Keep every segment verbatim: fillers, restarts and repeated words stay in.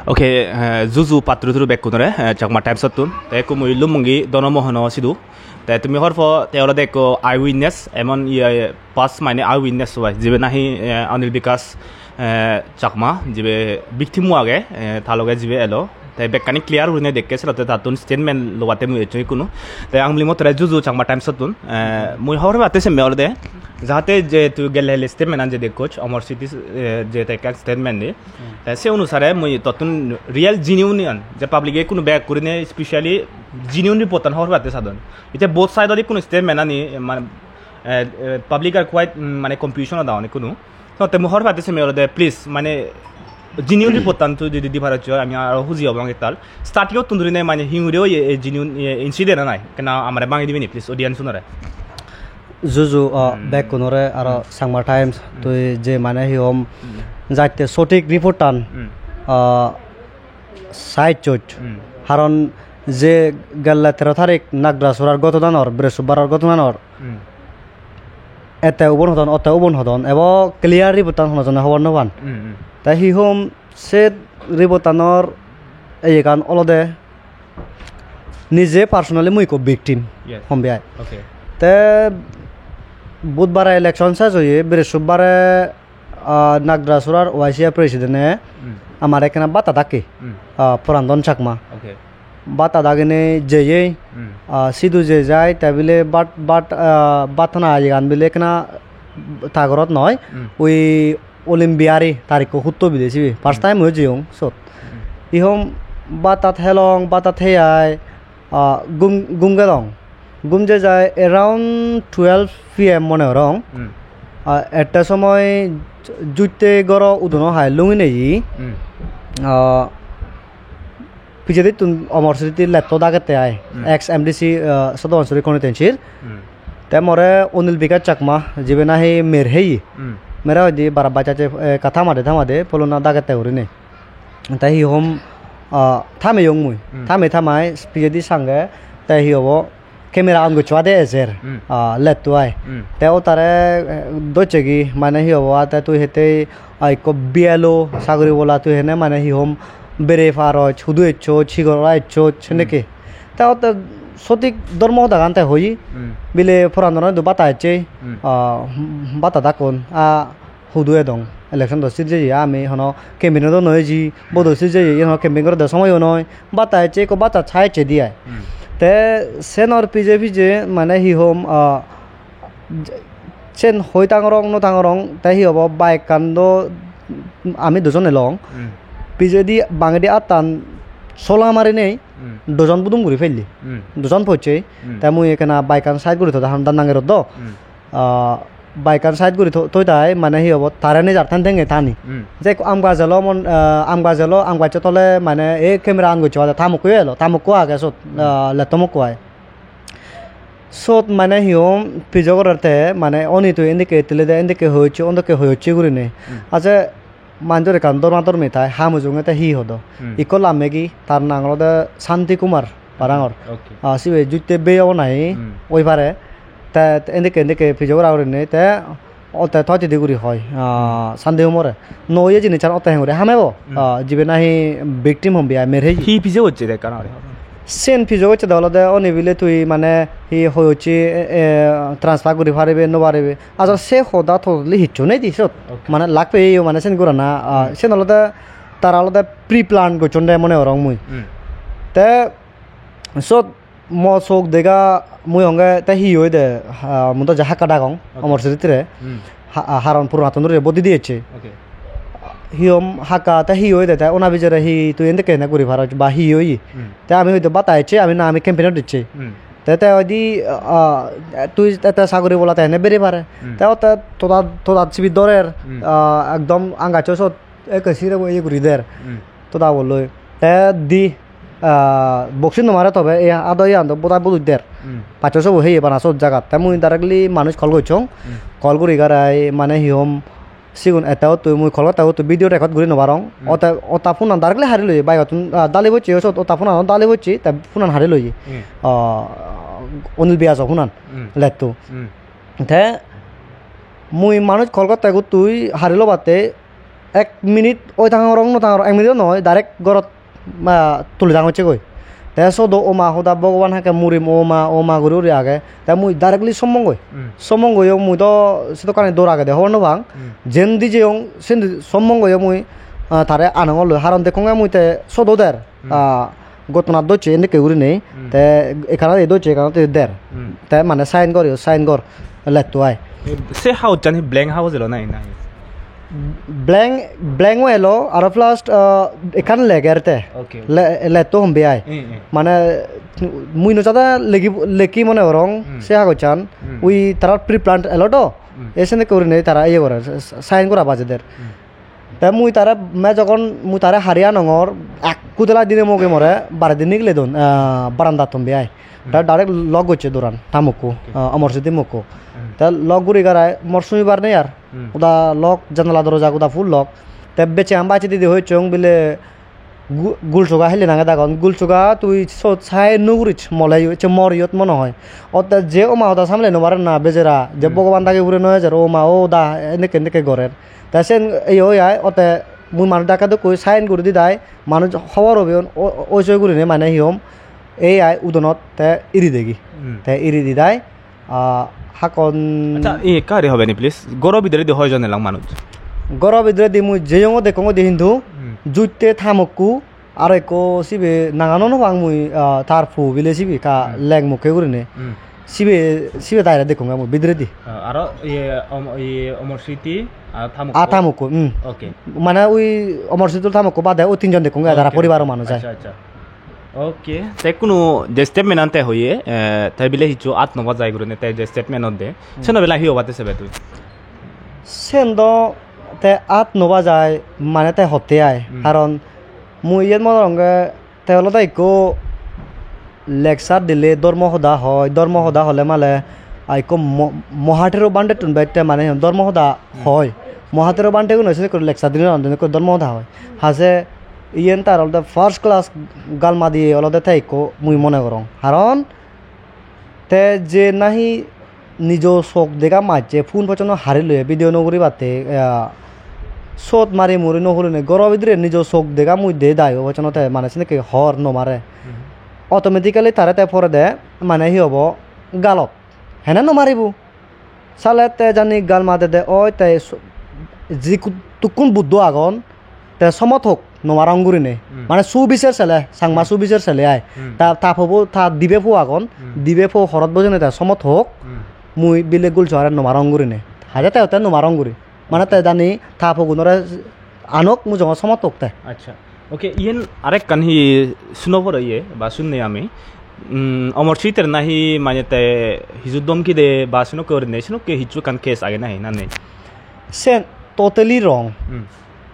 Okay, eh, juju patturu turu bekkunore, eh, Chakma Times-ottun. Te ekku mui Lumbongi Dono Mohono sidu. Te tumi hobor po, te olode ekku eyewitness, emon iye, first mane eyewitness oi, jibe nahi, eh, Anil Bikash, eh, Chakma, jibe victim-o age, eh, ta loge jibe elo. Te bekkani clear gurinei dekke, selotte tattun statement lobatte mui ecchong ikkunu. Te ang bili mottore juju Chakma Times-ottun. Eh, mui hobor pebatte semme olode, jahate je tui gelle helle statement-an je dekkoch, Amar Sriti, eh, je te ekkan statement de. Te se onusare mui tottun real genuine an, je public-e ikkunu bek gurinei specially genuine report-an hobor pebatte sadon. Ite both side-ot ikkunu statement-ani, mane, eh, eh, public are quite, mm, mane confusion-ot agon ikkunu. So, te mui hobor pebatte semme olode, please, mane, genuine report-an tui jodi di paros, ami aro huji obong ektal. Starting-ottun dhurinei mane hinguri oye ei genuine, eh, incident-an ai. Ekkena amare bangi dibeni, please, audience-unore. Juju, ah, Hmm. bekkunore aro Hmm. Changma Times, Hmm. tui je mane hi hom Hmm. jatte sotik report-an, Hmm. ah, side choch. Hmm. Haron je gelle tero tarik Nagdrasurar ghotonanor, Brihospotbaror ghotonanor, Hmm. ette ubon hodon, otte ubon hodon, ebo clear report-an hono jone hobor no pan. Hmm, hmm. Te hi hom se report-anor eyegan olode nije personally mui ikko victim, Yes. hom biyai. Okay. Te budbare election ses oye, Brihospotbare, ah, Nagdrasurar Y C A president-e Hmm. amare ekkena bhat dakke, Hmm. ah, Purandon Chakma. Okay. Bhat daginei jeyei, Hmm. ah, sidu je jai, te bile bhat, bhat, ah, bhat hana iyegan bile ekkena ta gorot noi, Hmm. ui Olympia-ri tarikko hutto bile sibe. First Hmm. time mui jeyong sot. Hmm. Ihom bhat tat helong, bhat tat heyai, ah, gum, gum gelong. Gum je jai around twelve P M mone gorong. Hmm. Ah, ette somoy jutte goro uduno hai lunginei. Hmm. Ah, pijedittun Amar Sriti letto dagette ai. Hmm. Ex M D C, ah, Sodon Suri constituency-r. Hmm. Te more Anil Bikash Chakma, jibe nahi mer heye. Hmm. Mere hoide bara bacche, eh, ekka thamade thamade polona dagette gurinei. Te hi hom, ah, thameyong mui. Hmm. Thamei thamai pijedi sange te hi hobo camera on gocche bade ejer, Hmm. ah, letto ai. Hmm. Te o tare, eh, docchegi mane hi hobo, ah, te tui hittei, ah, ikko B L O sagori bola, tui hene mane hi hom bere paroj, hudu ecchoj, hi gorora ecchoj, Hmm. seneke. Te otte sotik dhormo hodagan te hoye, Hmm. bile Purandon idu bhat hacche, Hmm. ah, bhat dakkon, ah, hudu edong. Election do sir jeye, ami hono campaign-o do noi ji, vote-o sir jeye, iyen hono campaign gorede somoyo noi. Bhat hacche, ikko bhat hacche di ai. Hmm. Te senor pije pije mane hi hom, ah, sen hoi tangorong, no tangorong, te hi hobo, bike-kan do ami dujon elong. Hmm. Pijedi bangedi attan sola marinei Hmm. dujon budum guri pelle. Hmm. Dujon pocche. Hmm. Te mui ekkena bike-kan side guri thode, ham dan nangirot do. Hmm. Ah, bike-kan side guri tho-, thoi tai, mane hi hobo, tare nejar than thenge thani. Hmm. Je ekko aam gaj elo mon, ah, aam gaj elo, aam gaccho tole mane ei camera on gocche bade ta mokko elo, ta mokko age sot, Hmm. ah, letto mokko ai. Sot mane hi hom pijo gorer te, mane oni tui endekke ettile de, endekke hoyocche, ondekke hoyocche gurinei. Hmm. Aje manjor ekkan dorma dormi tai, ha mujunge te hi hodo. Hmm. Ikko lammegi, tar nang olode Shanti Kumar parangor. Okay. Ah, sibe jutte bhei obo nahi, Hmm. oi pare. Te, te endekke, endekke pijo gora gurinei, te otte thoi tidi guri hoi, ah, Hmm. Shanti Kumare. No oye jinissan otte henguri hamebo. Hmm. Ah, jibe nahi victim hom biyai mer heye. Hi pijo gocche de ekkan aro? Sen pijo gocche de olode oni bile tui mane hi hoyocche, e, e, transfer guri paribe, no paribe. Ajo se hoda totally hissu nei di sot. Okay. Mane luck peyeyo mane sen gorana, ah, Hmm. sen olode tara olode pre-plan gocchon de mone gorong mui. Hmm. Te sot mo sok dega mui honge te hi hoide, ah, mui do je hakka dagong, Okay. Amar Sritire. Hmm. Ha-, ah, haron puronattun duri bodi diyecche. Okay. Hi hom hakka te hi hoide te ona bijere hi tui endekke hene guri paroj ba hi oye. Hmm. Te ami hoide bata ecche, ami na ami campaign-ot ecche. Hmm. Te, te hoide, ah, tui te, te sagori bola te hene bere pare. Hmm. Te otte toda, todat sibi dorer, Hmm. ah, ekdom angaccho sot ekke sirebo iye guri der. Hmm. Toda bolloi. Te di, ah, boxing no mare tobe, e ado iyan do boda boduj der. Hmm. Paccho sobo heye bana sot jagat. Te mui directly manuj call gocchong. Hmm. Call guri garai mane hi hom sigun ette otto mui call gotte otto video record guri no parong. Hmm. Ote otta phone-an directly hari loye, bike-ottun, ah, dali bocche, sot otta phone-an dali bocche, te phone-an hari loye. Hmm. Ah, Anil Biajo phone-an Hmm. letto. Hmm. Te mui manuj call gotte gottui hari lobatte Ek minute oi tangorong no tangorong, ek minute noi, direct gorot, ah, tuli tang hocche goi. Te sot o oma hoda, "Bhogoban, hakke murim, oma, oma," guri guri age. Te mui directly sommong goi. Hmm. Sommong goi, mui do sedokkani dor agede hobor no pang. Hmm. Jendi jeyong, sendi sommong goi mui, ah, tare anongor loi. Haron dekkonge mui te sot o der. Hmm. Ah, gottonat docche endekke gurinei. Hmm. Te ekkanot ei docche, ekkanot ei der. Hmm. Te mane sign gor, yo sign gor, letto ai. Se hagojjan hi blank hagoj elo nahi, nahi? Blank, blank o elo, aro plus, ah, ekkan leger te. Okay, okay. Le-, letto hombe ai. Eh, eh. Mane mui no jada legi, lekki mone gorong, hmm, se hagojjan. Hmm. Ui tarar pre-plant elo do. Hmm. E sendekke gurinei tara iye gorer, s-, s-, sign gora baje der. Hmm. Te mui tare, me jogon mui tare hari anongor, ekku dela dine moge more baredi nigile don, ah, barandattun de ai. Te, hmm, direct lock gocche doran, ta mokko, okay, ah, Omor Siti mokko. Hmm. Te lock guri garai mor sumibar nei ar. Hmm. Uda lock, janala doroja uda full lock. Te bechche ham bacche didi hoichong bile gu-, gulsuga hille nange dagon. Gulsuga tui sot sai nugurich mole yo, ecche mor iyot mone hoi. Otte je oma hoda samle no pare na bejera, je, hmm, Bhogoban dagi hure no ejer, oma o da endekke endekke gorer. Te sen, ei oi ai, ote mui manuj dakke dokkoi sign guri didai, manuj hobor obe on, o-, oi soi gurinei mane hi hom, ei ai udonot te iri degi. Hmm. Te iri didai, ah, hakkon. Accha, ei ekka guri hobe ni, please? Goro bidiredi hoi jon elak manuj? Goro bidiredi mui jeyongo dekkongo de hintu, hmm, jutte ta mokko, aro ekko sibe nangano no pang mui, ah, tar po bile sibe ekka, hmm, leng mukke gurinei. Hmm. Sibe, sibe daire dekkonge mui bidiredi. Ah, aro iye, Om-, iye, Omor Siti, ah, ta mokko. Ah, ta mokko, hmm. Okay. Mane ui Omor Siti ta mokko bade ui tinjon dekkonge, tara, okay, poribaro manuj ai. Accha, accha. Okay. Te ikkunu je statement an te hoye, eh, te bile hissu at no bajai gurinei te je statement an de. Hmm. Seno bela hi hobatte sebe tui? Sen do te at no bajai, mane te hotte ai. Hmm. Karon mui iyen mone goronge te olode ikko lecture dile dhormo hoda hoi, dhormo hoda hole male, ah, ikko mo-, Mohathero Bhantettun bej te mane dhormo hoda, hmm, hoi. Mohathero Bhante gun oi se ikko lecture dile, ikko dhormo hoda hoi. Haje iyen tar olode first class gal madiye olode te ikko mui mone gorong. Karon te je nahi nijo sok dega majje, phone pojjonto hari loye video no guribatte, ah, sot mari muri no hurinei goro bidire nijo sok dega mui de dai o pojjonto te mane senekke hor no mare. Mhm. Automatically tare te porede mane hi hobo, galot. Hene no maribo? Sale te jani gal madede oi te so-, jikku-, tukkun Buddho agon, te somot hok, no marong gurinei. Hmm. Mane subiser sele, Changma, hmm, subiser sele ai. Hmm. Ta, ta pobo, ta dibe po agon, hmm, dibe po horot bojone te somot hok, hmm, mui bile gulso are no marong gurinei. Haje te otte no marong guri. Mane te jani ta pogunore anok mujungo somot hok te. Accha. Okay, iyen arekkan hi suno pore iye, ba sunne ami. Mm, Omor Siter nahi mane te hiju domki de ba sunokke gurinei, sunokke hissu ekkan case age nahi, na nei? Sen totally wrong. Hmm.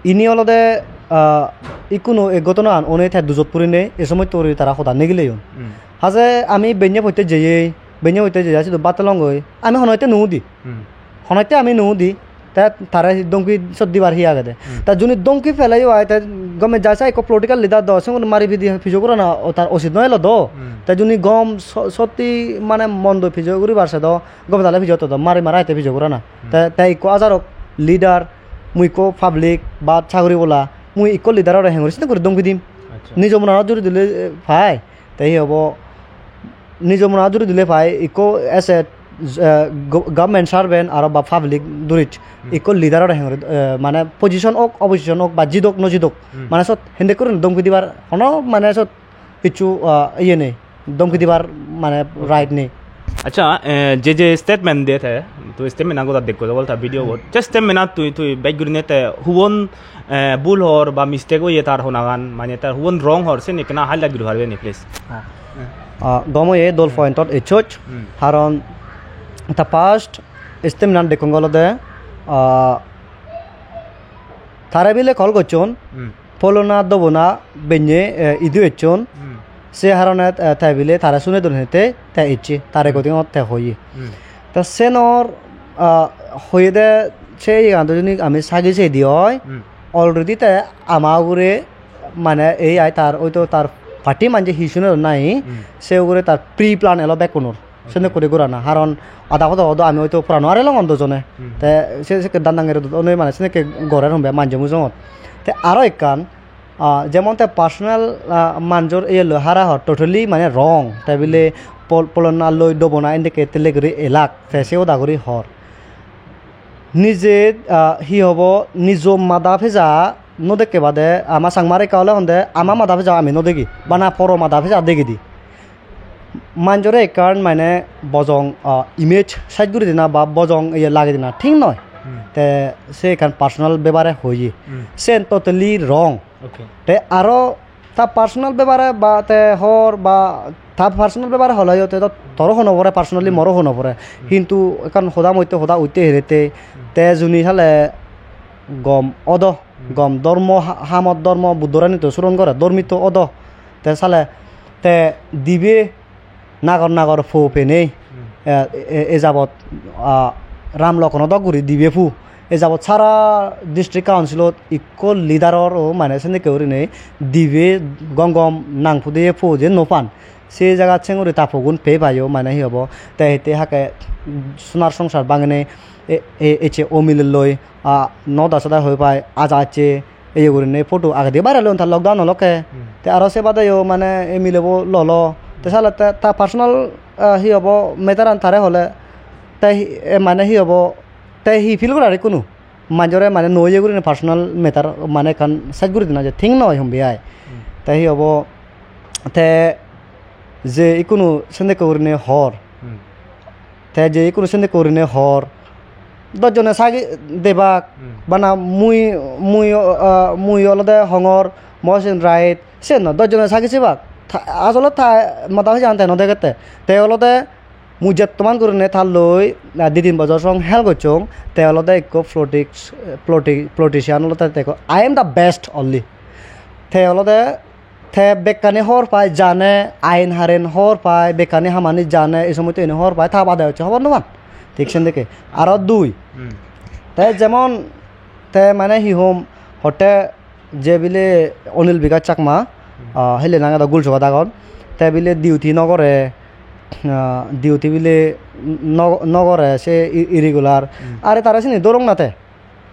Ini olode, ah, ikkunu ei ghotonan one te dujot purinei, ei somotte guri tara hoda nigileyon. Hmm. Haje ami benne potte jeyei, benne potte jeyei, sidu bhat longoi, ami hono hitte nw udi. Hmm. Honotte ami nw udi, te tare domki sot dibar hi agede? Hmm. Te juni domki peleyo ai, te gome jai sai ekko political leader do, sigun mari pidi pijo gorana o tar usit noi elo do. Hmm. Te juni gom so-, sotti mane mondo pijo guribar se do, gome dale pijo otto do, mari mara hitte pijo gorana. Hmm. Te, te ikko ajarok leader, mui ikko public, ba sagori bola, mui ikko leader ore hengori sini guri domki dim. Accha. Nijo monanot juri dile, eh, pai. Te hi hobo? Nijo mona duri dile pai, ikko as a, eh, go-, government servant aro ba public duris, hmm, ikko leader ore hengori, eh, mane position ok, opposition ok, ba jidok no jidok, hmm, mane sot hende gurinei domki dibar hono mane sot hissu, ah, iye nei, domki dibar mane, okay, right nei. Accha, eh, je je statement de te, tui statement an goda dekko de bol ta video bot. Hmm. Je statement an tui, tui bej gurinei te hubon eh, bul hor ba mistake oye tar honagan, mane tar hubon wrong hor, sen ekkena highlight guri paribe ni, please? Ah. Ah, gom oye, dol, hmm, point ot ecchoj. Hmm. Karon ta first statement an dekkong olode, ah, tare bile call gocchon, hmm, polona dobona benne, eh, idu ecchon. Hmm. Se harone, eh, te bile tare sune don hete te ecche, tare, hmm, recording ot te hoye. Hmm. Te senor, ah, hoyede se iyegan do juni ami sagi sedi oi, hmm, already te ama ugure mane ei ai tar oito tar party manje hi sune don nahi, hmm, se ugure tar pre-plan elo bekkunor. Sendek guri gorana, haron ada hodo hodo ami hoito purano are longon dojone. Hmm. Te se sekke dandang gere dodonoi mane senekke gorer hombe manje mujungot. Te aro ekkan, ah, jemon te personal, ah, manjor iye loi hara hor totally mane wrong. Te bile pol-, polona loi dobona endekke tele guri elak, te se hoda guri hor. Nije, ah, hi hobo, nijo mada peja no dekke bade ama Changmar ekka ole honde ama mada peja ami no degi, bana poro mada peja degidi. Manjore ekkan mane bojong, ah, image side guri dena ba bojong iye lagei dena thik noi. Hmm. Te se ekkan personal bebare hoye. Hmm. Sen totally wrong. Okay. Te aro ta personal bebare ba te hor ba ta personal bebare holeyo te to toro hono pore personally, hmm, moro hono pore. Hmm. Hintu ekkan hoda motte hoda utte herette, hmm, te juni sale gom odo, hmm, gom dhormo ha-, hamot dhormo Buddhore nito suron gore, dhormitto odo. Te sale te dibe nagor nagor po penei, hmm, eh, e-, e jabot, ah, Ram Lokhon dok guri dibe pu. E jabot sara district councilot ikko leaderor o mane sendekke gurinei dibe gom gom nang pudeye po je no pan. Se jagat senguri ta pogun pei payo mane hi hobo. Te hitte hakke sonar songsar bangenei e-, e-, ecche o mile loi, ah, no da sada hoi pai, aja ecche, iye gurinei photo agede viral oyon ta lockdown olokke. Hmm. Te aro se badeyo mane ei milebo lolo. Te sale te ta personal, ah, hi hobo matter an tare hole te hi, eh, mane hi hobo te hi feel gorer ikkunu? Manjore mane no iye gurinei personal matter mane ekkan side guri dena je thik noi hombe ai. Hmm. Te hi hobo te je ikkunu sendekke gurinei hor. Hmm. Te je ikkunu sende gurinei hor, dojjone sagi debak, hmm, bana mui, mui, ah, mui olode hongor, mo sen right, sen no, dojjone sagi sebak. Tha-, asole ta mada pejan te no degette. Te olode mui jettoman gurinei ta loi, ah, di tin bojor song hel gocchong, te olode ekko politics, politi-, politician olode te ekko, "I am the best only." Te olode te bekkani hobor pai jane, ain haren hobor pai, bekkani hamani jane, ei somosto ini hobor pai, ta bade hocche hobor no pan. Thik sendekke. Aro dui. Hmm. Te jemon, te mane hi hom, hotte je bile Anil Bikash Chakma, hmm, ah, hille nange do Gulsogat agon. Te bile duty no gore, ah, duty bile no, no gore, se i-, irregular. Hmm. Are tare sini dorong na te.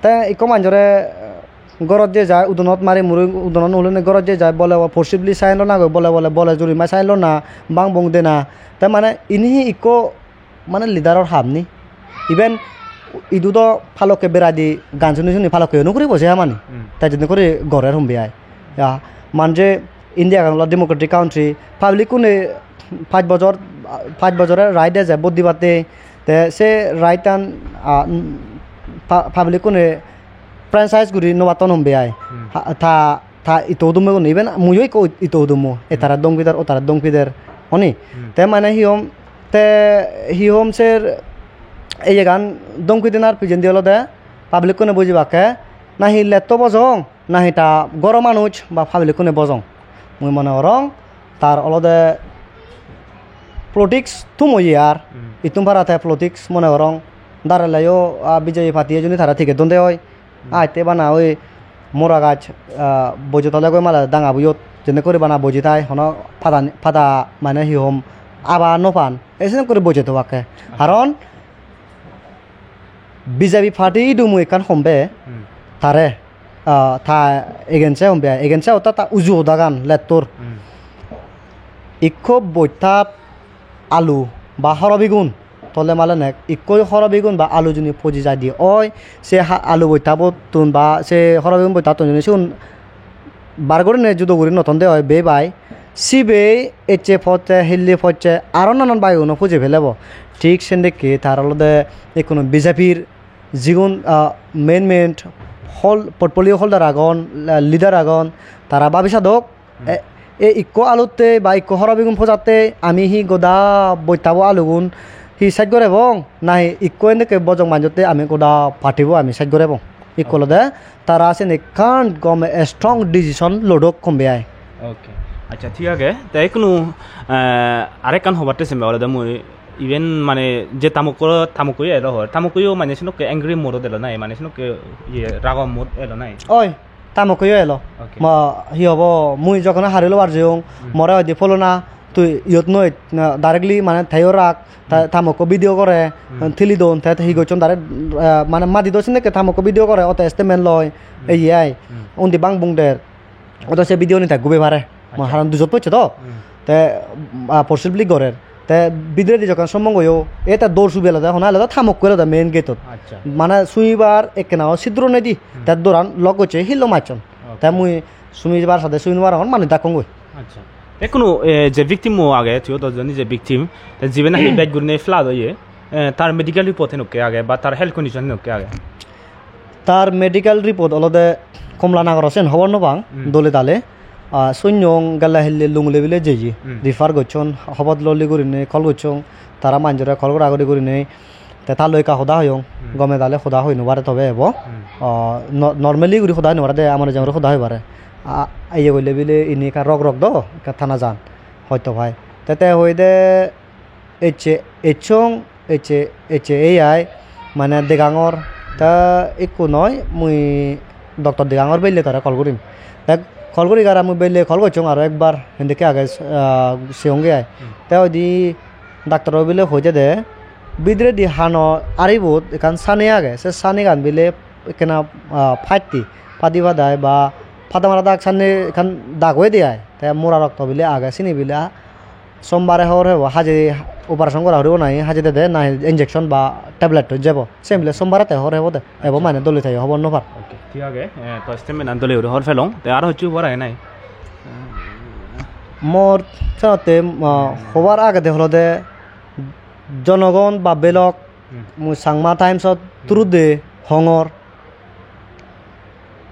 Te ikko manjore, eh, gorot je jai, udonot mari muri, udonot no hulonei gorot je jai, bole bole forcibly sign lona goi, bole bole, bole juri mai sign lona, bang bong dena. Te mane ini hi ikko mane leaderor ham ni? Iben idu do palokke beradi gan suni suni palokke no guribo se hamani. Hmm. Te jeni guri gorer hombe ai. Ya, manje India gan olode democratic country, public kune pach bojor, pach bojore right eje vote dibatte, te se right an, ah, mm, pa-, public kune franchise guri no patton hombe ai. Hmm. Ha-, ta, ta ito udumme gune, even muiyo ikko ito udummo, hmm, etara dong pider, otara dong pider, honi? Hmm. Te mane hi hom, te hi hom ser eyegan dong pidenar pijendi olode public kune bujibakke, nahi letto bojong, nahi ta goro manuj ba public kune bojong. Mui mone gorong tar olode politics thum oye ar. Hmm. Ittun para te politics mone gorong dareleyo, ah, B J P party ejoni tara ticket don de oi. Hmm. Atte bana oi mora gaj, ah, boje tole goi mala danga buyot jenne guri bana boje tai hono pada, pada mane hi hom aba no pan. Esen guri boje tobakke. Karon B J P party idu mui ekkan hombe, hmm, tare, ah, ta against-e hombe ai, against-e otta ta uju hodagan lettor. Hmm. Ikko bottat alu ba horobigun tole male nek, ikko horobigun ba alu juni poji jaide oi, se ha-, alu bottabottun ba se horobigun bottattun juni sigun bar gurinei judo guri no ton de oi bhei bhai, sibe ecche pocche, hille pocche, aro nanan bagiuno puje pelebo. Thik sendekke tar olode ikkunu B J P-r jigun, ah, main main hol-, portfolio holder agon, la-, leader agon, tara babi sadok, hmm, e, e ikko alutte ba ikko horobigun pojatte ami hi goda bottabo alugun hi sej gorebong, nahi ikko endekke bojong manjotte ami goda party-bo ami sej gorebong. Ikko olode tara siyeni ekkan gome strong decision lodok hombe ai. Okay. Accha, thik age. Te ikkunu, eh, arekkan hobatte sembe olode mui iben mane je tamukko, tamukko yo elo hor. Tamukko yo mane senokke angry mood-ot elo nahi, mane senokke iye rago mood elo nahi? Oi, tamukko yo elo. Okay. Ma, hi hobo, mui jokkon hari lobar jeyong, hmm, more hoide pholona, Tui iyot noi, na, directly mane teyo rak, ta-, Hmm. ta mokko video gore, Hmm. thili don, te hi gocchon direct, ah, mane madi do sindek ta mokko video gore, ote statement loi, Hmm. ei ai. Hmm. Undi bang bung der. Oto se video ni tag gube pare. Mo Acha. Haran dujot pocche to. Hmm. Te, ah, forcibly gorer. Te bidiredi jokkon sommong goyo, e te dor subi elode, hona elode ta mokko elode main gate-ot. Acha. Mane sumibar ekkena o sidro nei di, Hmm. te doran lock gocche hillo macchon. Okay. Te mui sumibar sade sumi no parongor, mane dakkongoi. Acha. Te kuno, eh, je victim o age, tui o dojjon je victim, te jibe nahi bej gurine flood oye, eh, tar medical report henokke age, ba tar health condition henokke age? Tar medical report olode Komla Nagoro, sen hobor no pang, Hmm. dole dale. Ah, sunyong gelle hille Lungle bile jeye. Hmm. Refer gocchon, hobor loli gurinei call gocchon, tara manjore call gora guri gurinei. Te ta loi ekka hoda hoyong, Hmm. gome dale hoda hoi no pare tobe ebo. Hmm. Ah, no-, normally guri hoda hoi no pare de, amar jeng guri hoda hoi pare. Ah, iye golle bile ini ekka rok rok do, ekka tana jan, hoito pai. Te te hoide ecche, echchong, ecche, ecche ei ai, mane degangor, te ikku noi, mui doctor degangor belle tare call gurim. Te call guri gara mui belle call gocchong aro ekbar, hendekke age, ah, seyonge ai. Hmm. Te hoide doctor-o bile hoide de, bidiredi hano aribot ekkan sani age, se sanigan bile ekkena, ah, patti, padi padai ba pada mara dag sani ekkan dag oyede ai. Te mora rokto bile age, sini bile sombare hobor pebo, haje operation gora puribo nahi, haje dede nahi injection ba tablet oi jebo. Sen bile sombare te hobor pebo de. Ebo Acha. Mane dole te hobor no par. Okay, thik age. Eh, to statement an dole guri hobor pelong. Te aro hocchu hobor age nahi? Mor senotte, ah, hobor agede olode jonogon ba belok, Hmm. mui Changma Times-ot Hmm. through-de hongor.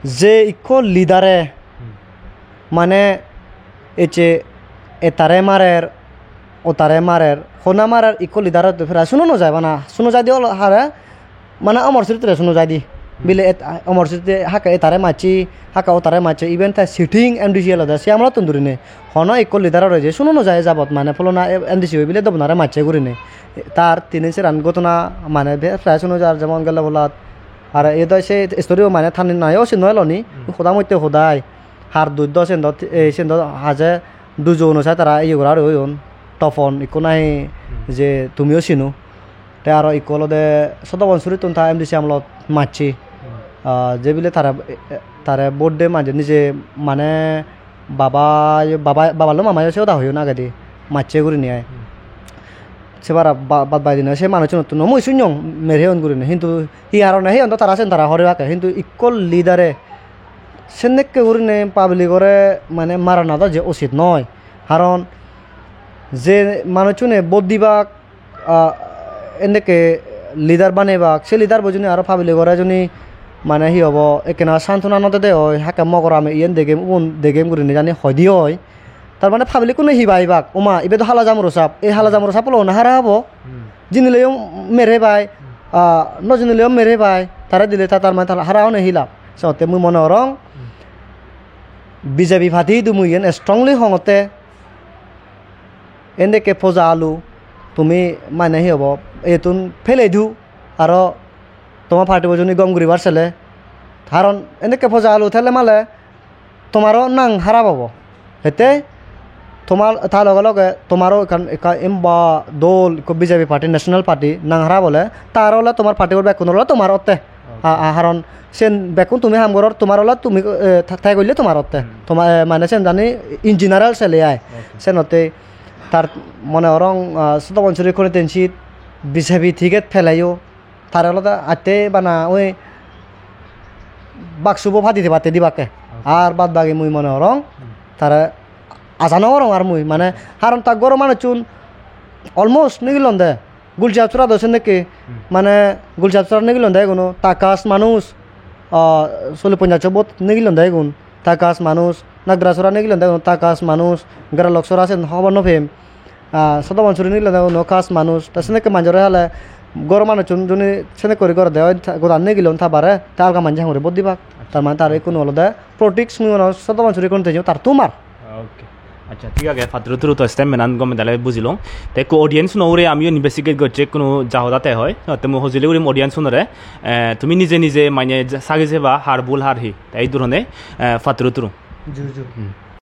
Je ikko leader-e Hmm. mane ecche etare marer, otare marer, hona marer, ikko leader-otte prai suno no jai bana, suno jaide olo hare, mane Omor Sritre suno jaide. Hmm. Bile et-, Omor Srite hakke etare macche, hakke otare macche, even te sitting M D C elode se amolottun durine. Hono ikko leader-ore je suno no jai jabot mane pholona M D C oi bile dobonare macche gurinei. Tar tinen seran ghotona mane be-, prai suno jar, jemon gelle bolat. Ar e do se story-o mane tani nayo sin no eloni, Hmm. hoda motte hodai. Har duj do sen do, eh, sen do haje dujo ono sai tara iye gora oyon. Topon ikko nahi Hmm. je tumiyo sino. Te aro ikko olode Sodobon Surittun ta M D C amolot macche. Hmm. Ah, je bile tare, tare vote de manje nije mane baba, baba, baba lo mama yo se hoda hoyon agedi macche gurinei ai. Hmm. Se bara ba-, bad bai dine se manuchunottuno mui sunyong mere oyon gurinei. Hintu hi harone heyon do tara sen tara hore bakke. Hintu ikko leader-e sennekke gurinei public-ore mane marana do je usit noi. Haron je manuchune vote dibak, ah, endekke leader banebak, se leader bo juni aro public-ore juni mane hi hobo, ekkena santona no dede oi, hakke mogor ami iyen degem, ubun degem gurinei jani hoide oi. Tar mane public-kune hi bhai bak, "Oma, ibe do hala jamuro sap, ei hala jamuro sap loi hona hara obo." Hmm. Jinileyo mere bai, Hmm. ah, no jinileyo mere bai, tare dile ta tar mane tar hara hone hi lab. Sotte mui mone gorong, Hmm. B J P party idu mui iyen strongly hongotte, endekke poja alu tumi mane hi hobo, etun pele du, aro toma party bo juni gom guribar sele. Karon endekke poja alu thele male tomaro nang harap obo. Ete tomar, ta loge loge tomaro ekkan, ekka imba dol ikko B J P party, national party nang harap ole, tar ole tomar party bor bekkun ole tomar otte. Okay. A, a, haron sen bekkun tumi ham goror, tomar ole tumi, eh, tha-, thai golle tomar otte. Hmm. Toma, eh, mane sen jani in general sele ai. Okay. Senotte tar mone gorong, ah, Sodobonsuri constituency-t B J P ticket peleyo, tare olode atte bana oi baksubo padi dibatte dibakke. Okay. Ar bad bagi mui mone gorong Hmm. tare aja no gorong ar mui, mane, haron ta goro manuchun almost nigilonde. Gulsap sora do sendekke, Hmm. mane, Gulsap sora nigilonde eguno, ta kas manuj, ah, solli ponjasso vote nigilonde egun, ta kas manuj, Nagdra sora nigilonde egun, ta kas manuj, Geralok sora sen hobor no pem. Ah, Sodobonsuri nigilonde egun, no kas manuj, ta sendekke manjore hale, goro manuchun juni sendekke guri gorode oi, ta-, godan nigilon ta bare, ta alga manje hangori vote dibak. Tar mane tar ekkunu olode politics mui mone Sodobonsuri continue tar tumar. Okay. Acha, thik age, patturu turu to statement an gome dale bujilong. Te ekku audience no ugure ami investigate gocche, ekku ja hoda te hoi. Te mui hojoli gurim audience unore, eh, tumi nije nije mane ja-, sagi seba har bul har hi. Te ei durone, eh, patturu turu. Ju, ju. Hmm.